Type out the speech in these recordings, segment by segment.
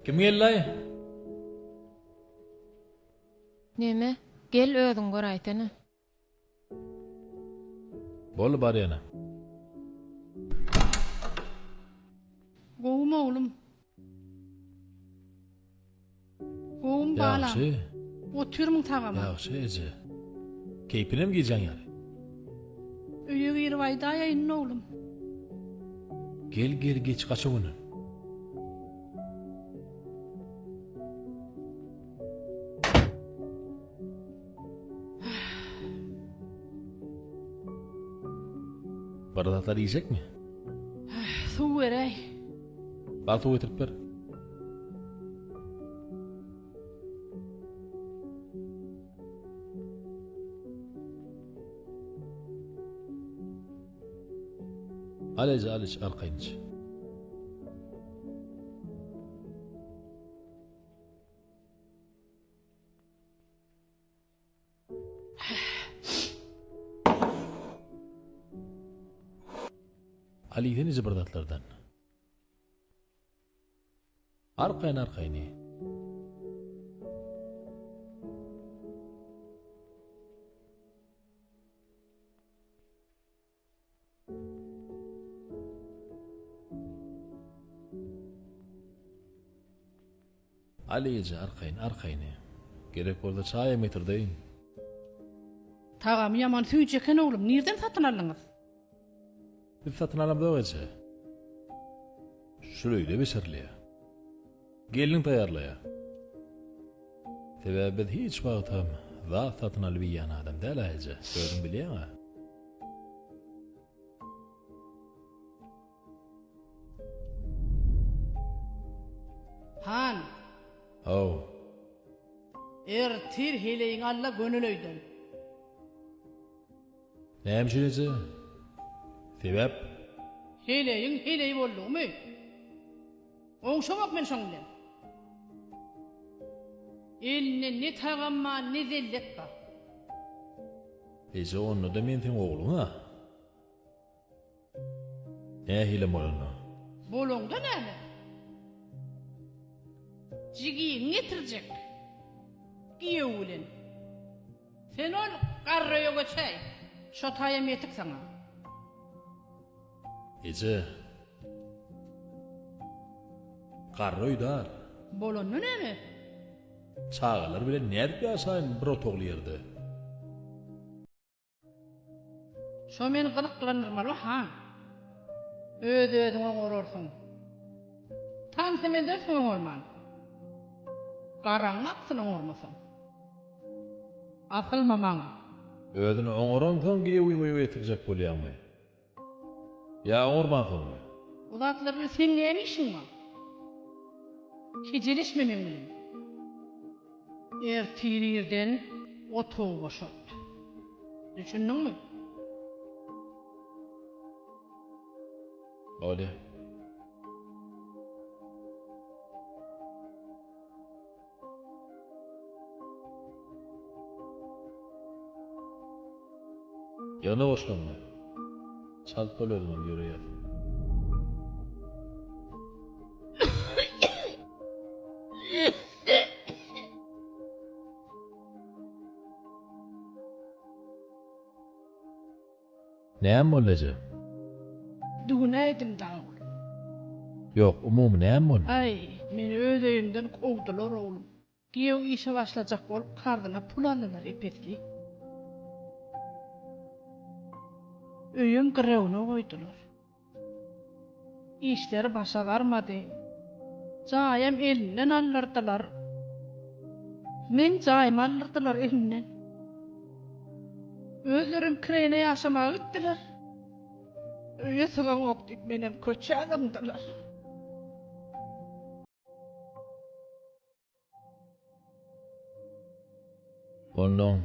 Kim geldi-aý? Neme, gel özüň göräýsene. Boldy barýana. Gowumy oglum? Gowumy balam? Ýagşy. Otyrmyň tagama? Ýagşy eje. Keýpinem gijäň ýaly. Öýe girip aýdaýaýyn oglum. Gel gel geç gaç o günden. Bir zatlar iýjekmi? Suw beräý. Bar suw getirip ber. Al eje al iç arkaýyn iç. Al iýsene eje bir zatlardan. Arkaýyn arkaýyn iý. Al eje arkaýyn arkaýyn iý. Gerek bolsa çaýam getirdeýin. Tagamy ýaman süýji eken oglum, nirden satyn aldyňyz? Biz satyn alamzok eje. Şul öýde bişirilýär. Gelniň taýýarlaýar. Sebäbi biz hiç wagtam zat satyn alyp iýýän adam däl-ä eje, özüň bilýäň-ä. Han. Haw. Ertir heleýiňi al-da gönül öýden. Näme üçin eje? Sebäp? Heleýiň heleý boldugymy? Oňşamok men şoň bilen. Elinde ne tagam bar, ne zellet bar. Eje onda-da men seň ogluň-a. Nähilem bolanda? Bolaňda näme? Jigiňi getirjek. Giýew bilen. Sen ol garry öýe göçäý. Şo taýam ýetik saňa. Eje. Garry öý dar. Bolanda näme? Çagalar bilen nädip ýaşaýyn bir otagly ýerde? Şo meni gyzyklandyrmaly han. Öz-özüňi oňararsyň. Tansam edersiň oňarman. Garaňy aksyn oňarmasaň. Asylma maňa. Özüni oňaransoň giýewiňi öýe getirjek bolýaňmy? Ýa oňarmansoňmy? O zatlar bilen seň näme işiň bar? Kejeleşme meň bilen. Ertir irden otagy boşat. Düşündiňmi? Bolýa. Ýöne goşlanma. Çalt bol özüňem ýöreýäs. Näme boldy eje? Düwünäýdim dagy oglum. Ýok, umumy näme boldy? Aý, meni öz öýümden kowdular oglum. Giýew işe başlajak bolup karzyna pul aldylar ep-esli. Öýem girewine goýdular. Işleri başa barmady. Jaýam elinden aldyrdylar. Meň jaýymy aldyrdylar elinden. Özlerem kireýine ýaşamaga gitdiler. Öýe sygaňok diýip menem köçä zyňdylar. Onnoň,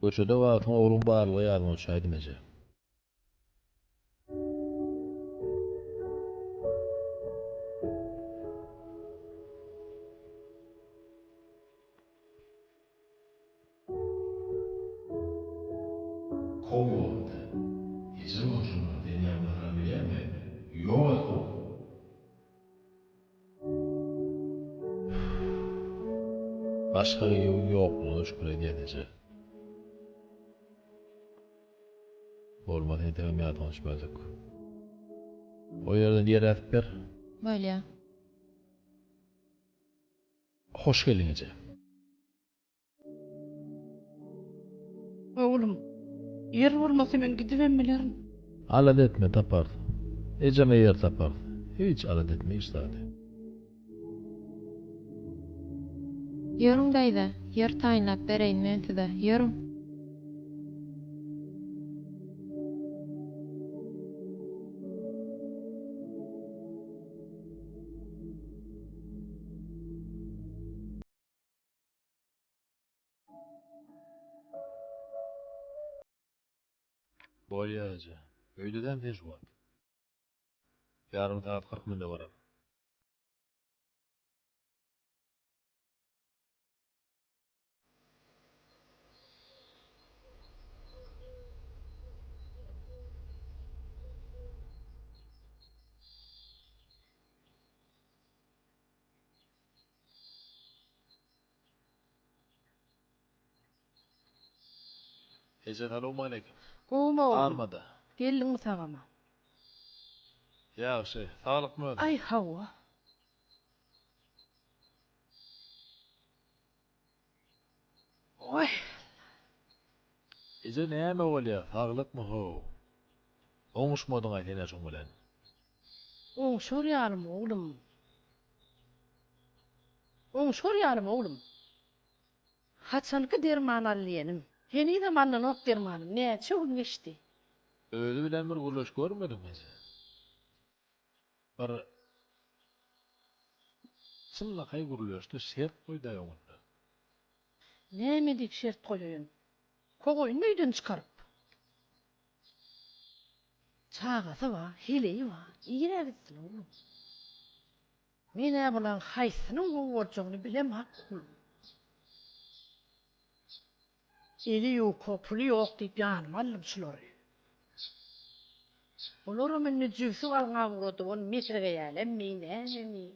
köçede wagtyň ogluň barlygy ýadyňa düşäýdimi eje? Kow ýolunda. Eje goňşyňdan sen näme basaran bilýäňmi? Ýok et kow! Başga giýewiň ýoklugyna şükür edýän eje. Bolmasa entegem ýadyňa düşmezdik. O ýerden ýer äsip ber. Bolýa. Hoş geldiň eje. Oglum, ýer bolmasa men gidibem bilerin. Alada etme, taparys. Ejeme ýer taparys. Hiç alada etme hiç zady. Ýörüň daýza, ýer taýynlap bereýin men size, ýörüň. Bolýa eje. Öýde dämi sen şu wagt? Ýarym sagat 40 minde bararyn. Eje salowmaleýkim. Gowumy oglum? Armada. Geldiňmi sagama? Ýagşy. Saglykmy özüň? Aý hawa. Oý. Eje näme bolýa saglykmy how. Oňuşmadyňaý senä şoň bilen. Oňşar ýalymy oglum. Oňşar ýalymy oglum. Haçanky derman al diýenim. Henizem alnanok dermanym. Näçe gün geçdi. Özi bilen bir gürleşip görmediňmi eje. Bir çynlakaý gürleşde şert goýdaý öňünde. Näme diýip şert goýaýyn. Kowaýyn öýden çykaryp. Çagasy bar, heleýi bar, nirä gitsin oglum? Men-ä bulaň haýsynyň gowy boljagyny bilemok, oglum. Eli ýuka, puly ýok diýip ýanyma aldym şulary. Bularam indi jübsi galňap ugrady, ony mesirgeýälemmi, nämemi?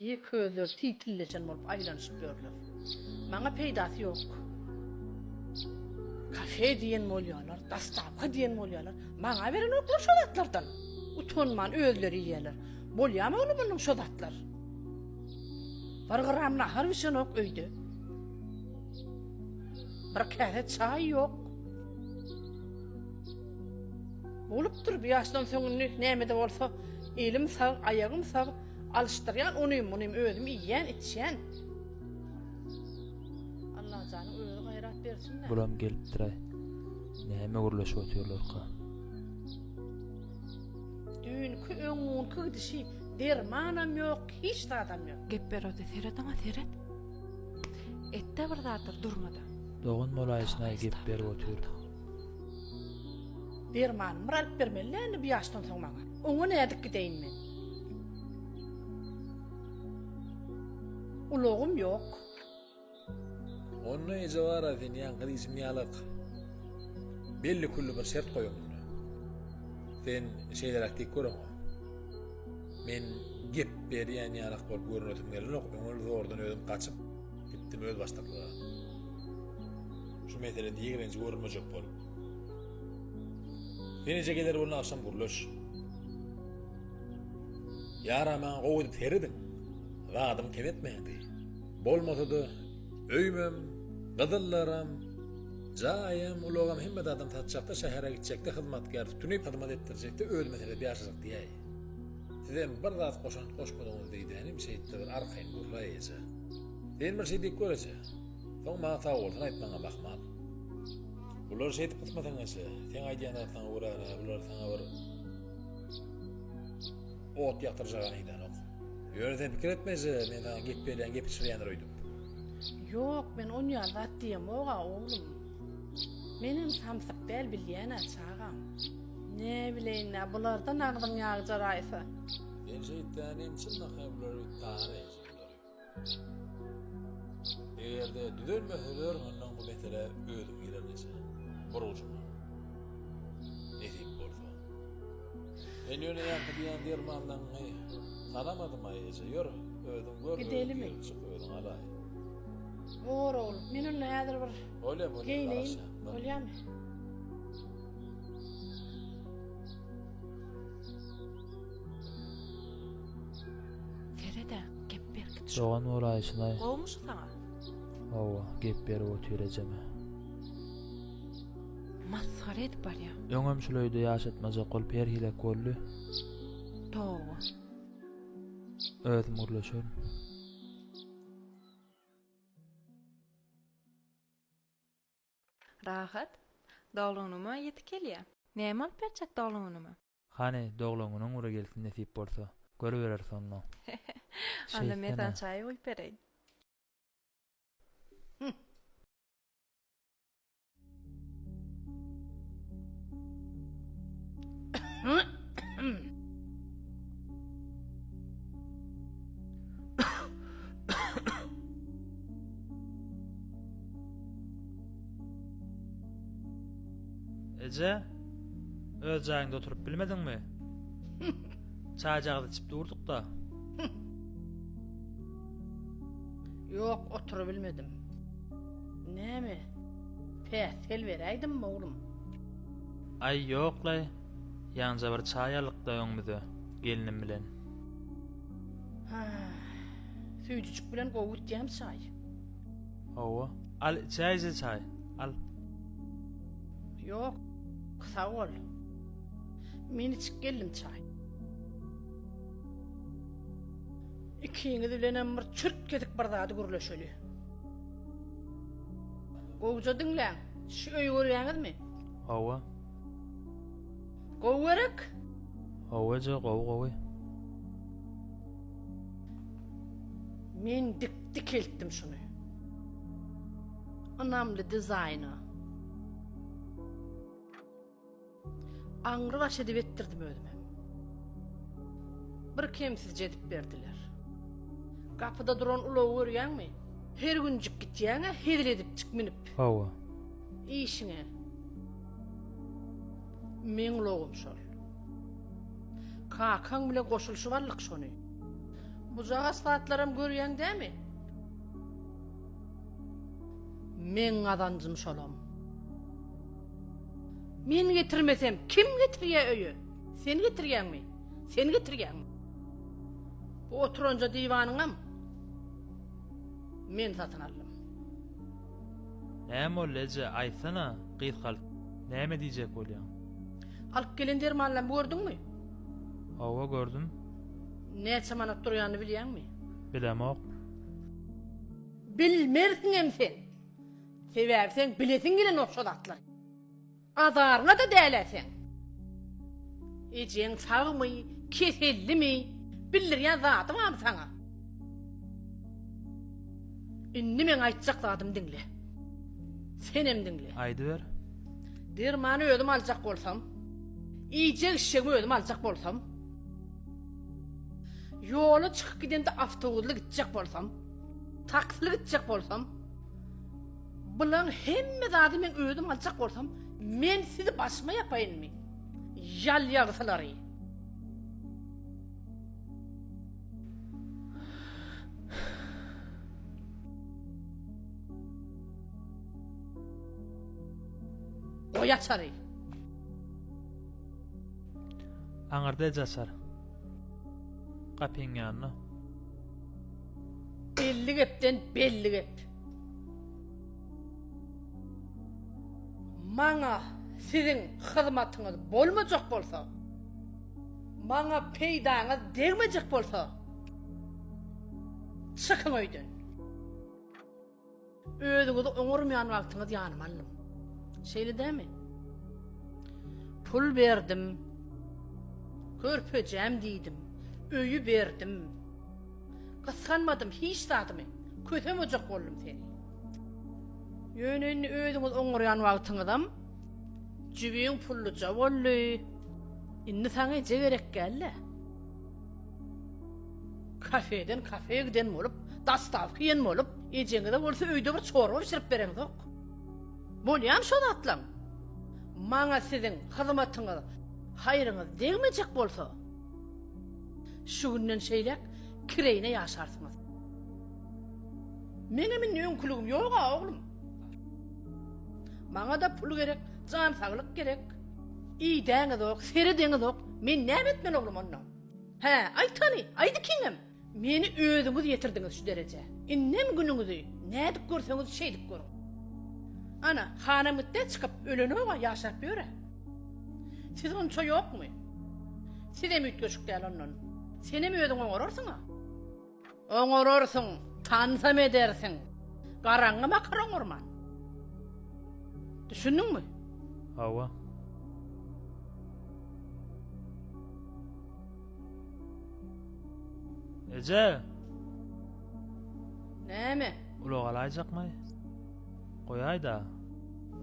Ýeke özleri titilleşen bolup aýlanyşyp ýörler. Maňa peýdasy ýok. Kafe diýen bolýarlar, dostawka diýen bolýarlar. Maňa berenoklar şo zatlardan. Utanman özleri iýýärler. Bolýamy oglum munuň şo zatlar? Bir gram nahar bişenok öýde. Bir käse çaý ýok. Bolupdyr bu ýaşdan soň indi näme-de bolsa elim sag, aýagym sag. Alyşdyrýan onym munym özüm iýýän içýän. Allajanyň özi gaýrat bersin-dä. Bulam gelipdiraý. Näme gürleşip otyrlarka? Düýnki öňňunky gidişi dermanam ýok hiç zadam ýok. Gep berodi seret oňa seret. Etde bir zatlar durmada. Dogan bolaýşyna gep berip otyr. Dermanymy bir alyp bermeli däldi bu ýaşdan soň maňa. Oňa nädip gideýin men? Ulagym ýok. Onda eje bar-a sen ýaňky diýşim ýalak belli-külli bir şert goý öňünde. Sen şeýleräk diýip gör oňa. Men gep berýän ýalak bolup görünesim gelenok, öňel zordan özüm gaçyp gitdim özbaşdaklyga. Şu meselede ýigrenji görünmejek bolup. Sen eje geler bolun agşam gürleş. Ýara maňa gowy edip serediň. Zadymy kem etmäň diý. Bolmasa-da öýümem, gyzyllaram, jaýam, ulagam hemme zadam satjakda şähere gitjekde hyzmatkär tutunyp hyzmat etdirjekde özüme seredip ýaşajak diýäý. Sizem bir zat goşant goşmadyňyz diýdänim şeýtde bir arkaýyn gürläý eje. Sen bir şeý diýip gör eje. Soň maňa sag bolsun aýtmagyňam ahmal. Bulary şeýdip gysmasaň eje, seň aýdýan zatlaryňa görä-ä bular saňa bir ot ýakdyrjaga meýdanok. Ýöne sen pikir etme eje, men saňa gep berýän, gep içirýändir öýdüp. Ýok, men on ýaly zat diýemog-a, oglum. Menem samsyk däl bilýän-ä, çagam. Näbileýin-dä, bulardan agzyň ýagy jaraýsa. Sen şeýtdänim çynlakaý bulary tana eje bulary. Eger-de düzelmeseler, ondan bu meselä özüm girerin eje. Bir ujundan. Nesip bolsa. Men ýöne ýaňky diýen dermanlaňňy tanamadym-aý eje. Ýör, Özüň gör, özüň Gidelimi? girip çyk, özüň alaý. Bor oglum, men onda häzir bir Bolýa, bolýa, geýneýin. garaşýan. Bol. Bolýamy? Sered-ä, gep berkit şu. Dogan bolaýşynaý. Gowumy şu saňa? Hawa, gep berip otyr ejeme. Masgara edip barýa. Öňem şul öýde ýaşatmajak bolup her hilek boldy. Toba. Özüm gürleşerin. Rahat. Doglan günüme ýetip gelýä. Näme alyp berjek doglan günüme? Hany, doglan günüň ury gelsin nesip bolsa. Görübereris onda. Onda men Şeýtsene. saňa çaý guýup bereýin. Eje, öz jaýyňda oturyp bilmediňmi? Çaýjagaz içip durduk-da. Ýok, oturybilmedim. Näme? Päsgel beräýdimmi, oglum? Aý, ýok-laý. Ýaňja bir çaý aldyk-da öňümize, gelnim bilen. Hä, süýjüjik bilen gowy gitýämi çaý? Hawa. Al, içäýje çaý. Al. Ýok, sag bol. Men içip geldim çaý. Ikiňiz bilenem bir çürt kesik bir zady gürleşeli. Gowuja diňläň. Şu öýi görýäňizmi? Hawa. Gowy gerek? Hawa eje, gowy gowy. Men dik dikeltdim şuny. Ynamly dizaýna. Aňry baş edip etdirdim özümem. Bir kemsizje edip berdiler. Gapyda duran ulagy görýäňmi? Her günjük gitýäň-ä hezil edipjik münüp. Hawa. Işiňe. Meň ulagym şol. Kakaň bilen goşulyşyp aldyk şony. Bujagaz zatlaram görýäň dämi? Meň gazanjym şolam. Men getirmesem kim getirýä öýe? Sen getirýäňmi? Sen getirýäňmi? Bu oturanja diwanyňam men satyn aldym. Näme boldy eje, aýtsana, gysgalt. Näme diýjek bolýaň? Alyp gelen dermanlarymy gördüňmi? Hawa, gördüm. Näçe manat durýanyny bilýäňmi? Bilemok. Bilmersiňem sen. Sebäbi seň bilesiň gelenok şo zatlary. Azaryňa-da däl-ä seň. Ejeň sagmy, kesellimi, bildirýän zady barmy saňa? Indi meň aýtjak zadymy diňle. Senem diňle. Aýdyber. Dermany özüm aljak bolsam, iýjek-içjegimi özüm aljak bolsam, ýola çykyp gidemde awtobusly gitjek bolsam, taksili gitjek bolsam, Bulaň hemme zady men özüm aljak bolsam, men sizi başyma ýapaýynmy? Ýal-ýagsylary! Goý açary! Aňyrda eje açar. Gapyň ýanynda. Belli gepden belli gep. Maňa siziň hyzmatyňyz bolmajak bolsa, maňa peýdaňyz degmejek bolsa, çykyň öýden. Özüňizi oňarmaýan wagtyňyz ýanyma aldym. Şeýle dälmi? Pul berdim. Körpejäm diýdim. Öýi berdim. Gysganmadym hiç zadymy. Kösemejek boldum seni. Ýöne indi özüňiz oňarýan wagtyňyzam jübiň pulluja boldy. Indi saňa eje gerek däl-de. Kafeden kafeýe giden bolup, dostawka iýen bolup, ejeňize bolsa öýde bir çorba bişirip bereňzok. Bolýamy şo zatlaň? Maňa siziň hyzmatyňyz, haýryňyz degmejek bolsa, şu günden şeýläk. Kireýine ýaşarsyňyz. Meňem indi öňküligim ýog-a, oglum. Maňa-da pul gerek, jan saglyk gerek. Idäňizok, seredeňizok, men näme etmeli oglum onda? Hä, aýt hany, aýt ikiňem. Meni özüňiz ýetirdiňiz şu derejä. Indem günüňizi nädip görseňiz şeýdip görüň. Ana, hanam gitdä çykyp, ölenog-a, ýaşap ýör-ä. Siz onça ýokmy? Sizem üýtgeşik däl ondan. Senem özüň oňararsyň-a. Oňararsyň, tansam edersiň. Garaňňy makar oňarman. Düşündiňmi? Hawa. Eje! Näme? Ulag alaýjakmy? Goýaý-da.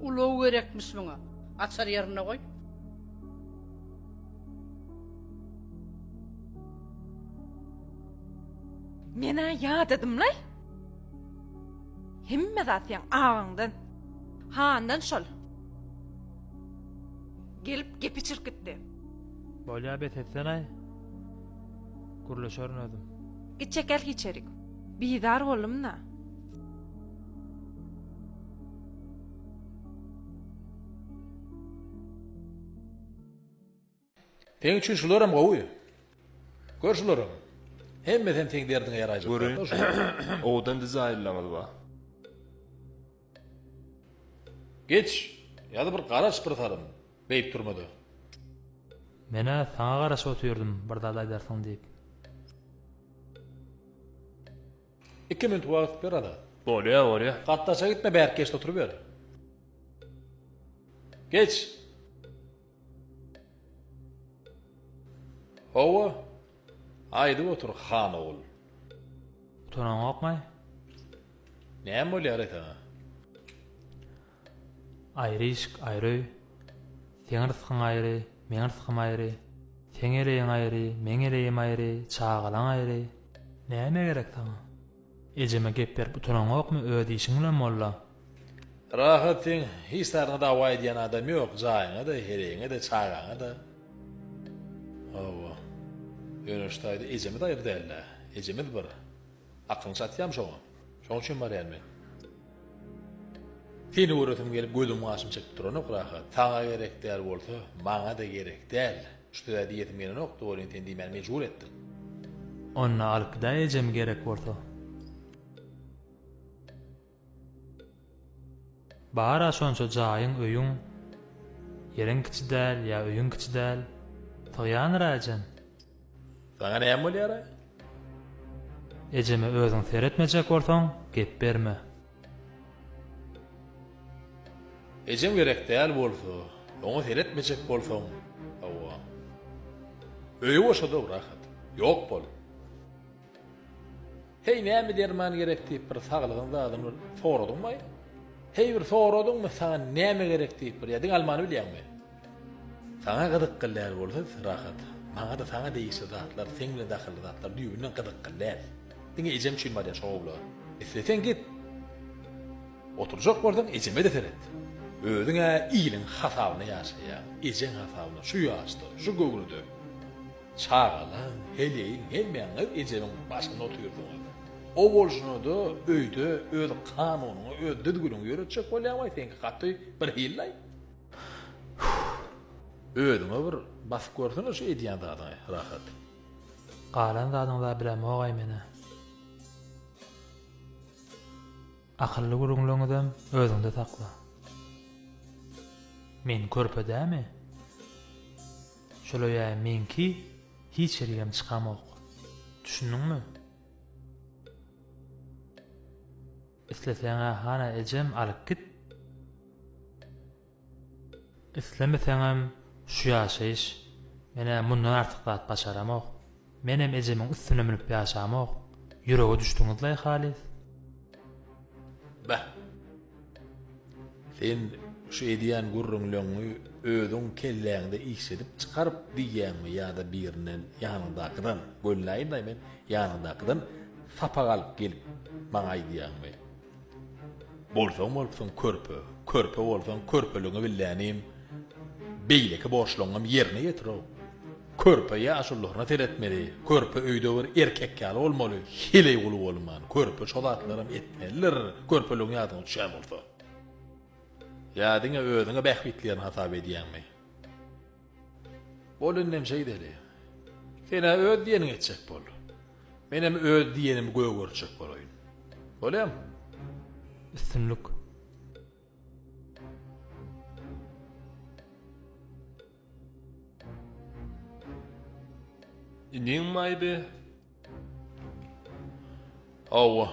Ulag gerekmiş muňa. Açar ýerinde goý. Men-ä ýadadym-laý. Hemme zat seň agaňdan. Handan şol. Gelip gep içirip gitdi. Bolýa bes etsenaý. Gürleşerin özüm. Gitjek gel içerik. Bizar boldum-da. Seň üçin şularam gowy. Gör şularam. Hemmesem seň derdiňe ýaraýjak Göreýin. Owadan dizaýnlaryňyz bar. Geç, ýa-da bir garaş bir salym, beýip durma-da. Men-ä saňa garaşyp otyrdym, bir zat aýdarsyň diýip. Iki minut wagt ber Azat. Bolýa, bolýa. Gatnaşa gitme, bärik geç-de oturyber. Geç. Hawa, aýdyp otur, han ogul. Utanaňokmy? Näme bolýar-aý saňa? Aýry işik, aýry öý. Seň rysgyň aýry, meň rysgym aýry. Seň eleýiň aýry, meň eleýim aýry, çagalaň aýry. Näme gerek saňa? Ejeme gep berip utanaňokmy, öz işiň bilen bol-la. Rahat seň hiç zadyňa dawa edýän adam ýok, jaýyňa-da, heleýiňe-de, çagaňa-da. Hawa. Ýöne şu taýda ejemiz aýry däl-dä. Ejemiz bir. Akylyň çatýamy şoňa? Şoň üçin barýan men. Seni göresim gelip gözüm gaşym çekip duranok Rahat. Saňa gerek däl bolsa, maňa-da gerek däl. Şu söze diýesim gelenokdy welin sen diýmäne mejbur etdiň. Onda alyp gidäý ejemi gerek bolsa. Bar-a şonça jaýyň, öýüň. Ýeriň kiçi däl ýa öýüň kiçi däl. Sygýandyr-a ejem. Saňa näme bolýar-aý? Ejeme özüň seretmejek bolsaň, gep berme. Ejem gerek däl bolsa, oňa seretmejek bolsaň, hawa. Öýi boşadow rahat. Ýok bol. Heý näme derman gerek diýip bir saglygyň zadyny bir soradyňmaý? Heý bir soradyňmy saňa näme gerek diýip bir ýa diňe almany bilýäňmi? Saňa gyzykly däl bolsa rahat. Maňada saňa degişli zatlar, seň bilen dahylly zatlar düýbünden gyzykly däl. Diňe ejem üçin barýan şo owla. Isleseň git. Oturjak bolsaň ejeme-de seret. Özüň-ä iliň hasabyna ýaşaýaň, ejeň hasabyna şu ýaşda, şu göwrede. Çagalaň, heleýiň hemmäňiz ejemiň başynda otyrsyňyz. O bolşuna-da öýde öz kanunyňy, öz düzgüniňi ýöretjek bolýaň-aý, seňki gaty birhili-laý. Özüňe bir basyp görsene şu edýän zadyňy, Rahat. Galan zadyňyz-a bilemog-aý men-ä. Akylly gürrüňleňizem özüňde sakla. Men körpe dämi? Şol öýä meňki hiç ýerigem çykamok. Düşündiňmi? Isleseň-ä hana ejem alyp git. Islemeseňem şu ýaşaýyş. Men-ä mundan artyk zat başaramok. Menem ejemiň üstüne münüp ýaşamok. Ýürege düşdüňiz-laý halys. Beh. Sen şu edýän gürrüňleňňi özüň kelläňde işledip çykaryp diýýäňmi ýa-da birinden ýanyňdakydan, gönüläýin-laý men, ýanyňdakydan sapak alyp gelip maňa aýdýaňmy? Bolsaň bolupsyň körpe, körpe bolsaň körpeligiňi billänim, beýleki borçlaryňam ýerine ýetir-ow. Körpe ýaşulularyna seretmeli. Körpe öýde bir erkek ýaly bolmaly. Heleý guly bolman. Körpe şo zatlaram etmelidir. Körpeligiň ýadyňa düşýän bolsa. Ýa diňe özüňe bähbitli ýerini hasap edýäňmi? Bol indem şeýdeli. Sen-ä öz diýeniňi etjek bol. Menem öz diýenimi gögertjek bolaýyn. Bolýamy? Üstünlik. Iniň maýby? Hawa.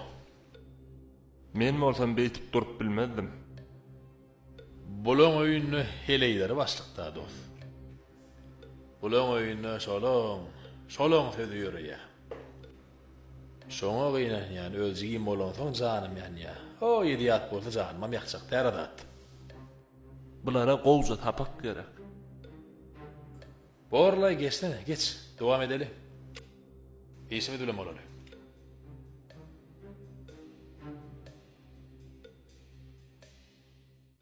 Men bolsam beýtip durup bilmezdim. Bulaň öýünde heleýleri başlykda dos. Bulaň öýünde şolaň, şolaň sözi ýöreýä. Şoňa gynanýan, öz jigim bolansoň janym ýanýa. O ýedi ýat bolsa janymam ýakjak däl azat. Bulara gowja sapak gerek. Borlaý geçsene, geç. Dowam edeli. Işimiz bilen bolaly.